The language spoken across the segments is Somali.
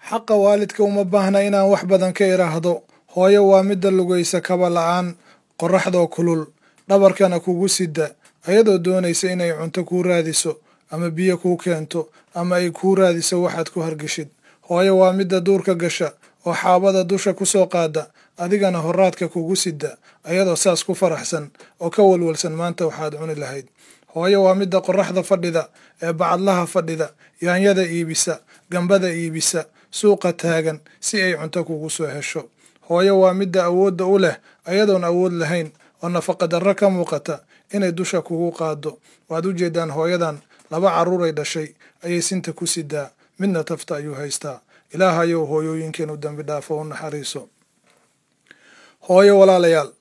Xaqa waalidka uma baahna inaan wax badan ka iraahdo. Hooyo waa midda lugaysa kaba la'aan, qorraxdoo kulul, dhabarkana kugu sida, ayadoo doonaysa inay cunto kuu raadiso ama biyo kuu keento ama ay kuu raadiso waxaad ku hargeshid. Hooyo waa midda duurka gasha oo xaabada dusha ku soo qaada, adigana horaadka kugu sida, ayadoo saas ku faraxsan oo ka walwalsan maanta waxaad cuni lahayd. Hooyo waa midda qorraxda fadhida ee bacadlaha fadhida, yaanyada iibisa, gambada iibisa, suuqa taagan si ay cunto kugu soo hesho. Hooyo waa midda awoodda u leh ayadoon awood lahayn oo nafaqa darro ka muuqata inay dusha kugu qaado. Waad u jeedaan hooyadan laba carruuray dhashay ayay sinta ku sidaa, midna tafta ayuu haystaa. Ilaahayow hooyooyinkeenu dambi dhaafo u naxariiso. Hooyo walaalayaal,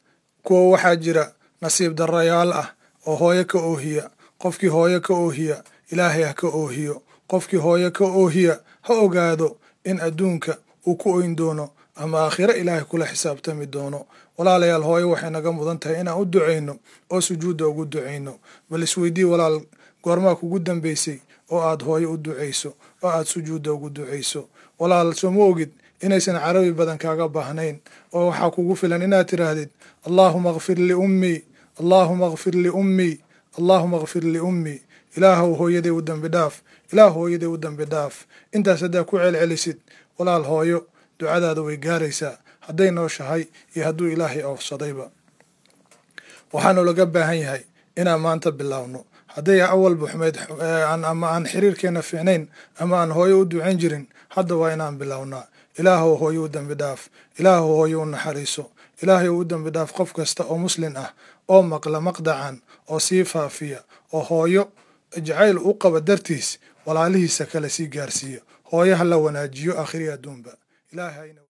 kuwa waxaa jira nasiib darrayaal ah oo hooyo ka oohiya. Qofkii hooyo ka oohiya Ilaahay ha ka oohiyo. Qofkii hooyo ka oohiya ha ogaado in adduunka uu ku oyn doono ama aakhiro Ilaahay kula xisaabtami doono. Walaalayaal, hooyo waxay naga mudan tahay inaan u ducayno oo sujuudda ugu ducayno. Bal isweydii walaal, goormaa kugu dambaysay oo aad hooyo u ducayso oo aad sujuudda ugu ducayso? Walaal, soo ma ogid inaysan carabi badan kaaga baahnayn oo waxaa kugu filan inaad tiraahdid allaahuma kfir liummii, allaahuma kfir liummii, allaahuma kfir liummii. Ilaahow hooyaday u dambi dhaaf, ilaah hooyaday u dambi dhaaf. Intaas haddaa ku celcelisid walaal, hooyo ducadaada way gaaraysaa hadday nooshahay iyo hadduu Ilaahay oofsadayba. Waxaanu laga baahan yahay inaan maanta bilaawno. Hadday awalba xumayd ama aan xiriirkeena fiicnayn ama aan hooyo u ducayn jirin, hadda waa inaan bilownaa. Ilaahow hooyo u dambi dhaaf, ilaahow hooyo u naxariiso, Ilaahay u dambi dhaaf qof kasta oo muslin ah oo maqla maqdacan oo sii faafiya oo hooyo jacayl u qaba dartiis walaalihiisa kale sii gaarsiiya. Hooyo ha la wanaajiyo aakhiriya adduunba. Ilaahayna